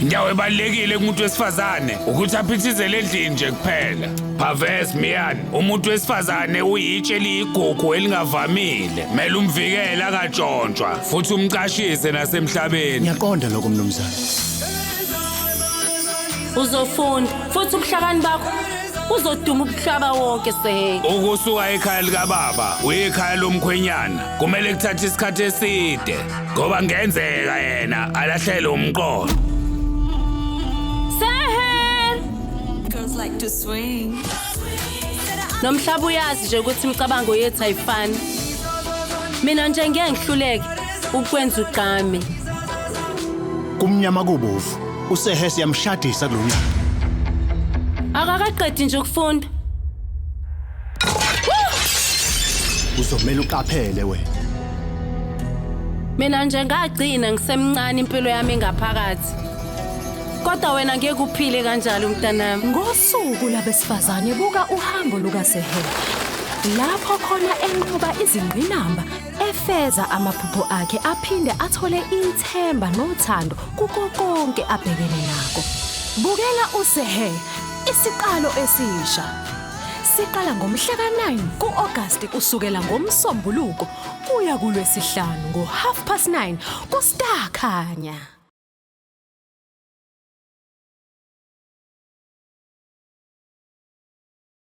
Indawo ebalulekile kumuntu wesifazane ukuthi aphithizele endlini nje kuphela. Pavez Mian, umuntu wesifazane uyitshe eliyigugu elingavamile. Mele umvikele angatshontshwa futhi umcashise nasemhlabeni. Ngiyaqonda lokho mnumzane. Uzofunda futhi ubuhlakani bakho uzoduma ubuhlaba wonke Sehe. Ukusuka ekhaya likababa uye ekhaya lomkhwenyana kumele kuthathe isikhathi eside ngoba ngenzeka yena alahlele umqondo. Sehe! Girls like to swing. Nomhlaba uyazi nje ukuthi imicabango yethu ayifani. Mina nje ngeke ngihluleke ukwenza ugqame. Kumnyama kubovu. USehe siyamshadisa kulo nyaka. Akakaqedi nje ukufunda. Uzomela uqaphele wena. Mina nje ngagcina ngisemncane impilo yami ingaphakathi. Kodwa wena ngeke uphile kanjalo mntanami. Ngosuku labesifazane buka uhambo lukaSehe. Lapho khona enqoba izingqinamba, efeza amaphupho akhe aphinde athole ithemba nothando kuko konke abhekene nako. Bukela uSehe, isiqalo esisha. Siqala ngomhla ka-9 ku-Agasti kusukela ngoMsombuluko kuya kuLwesihlanu ngo-9:30 kuStar Khanya.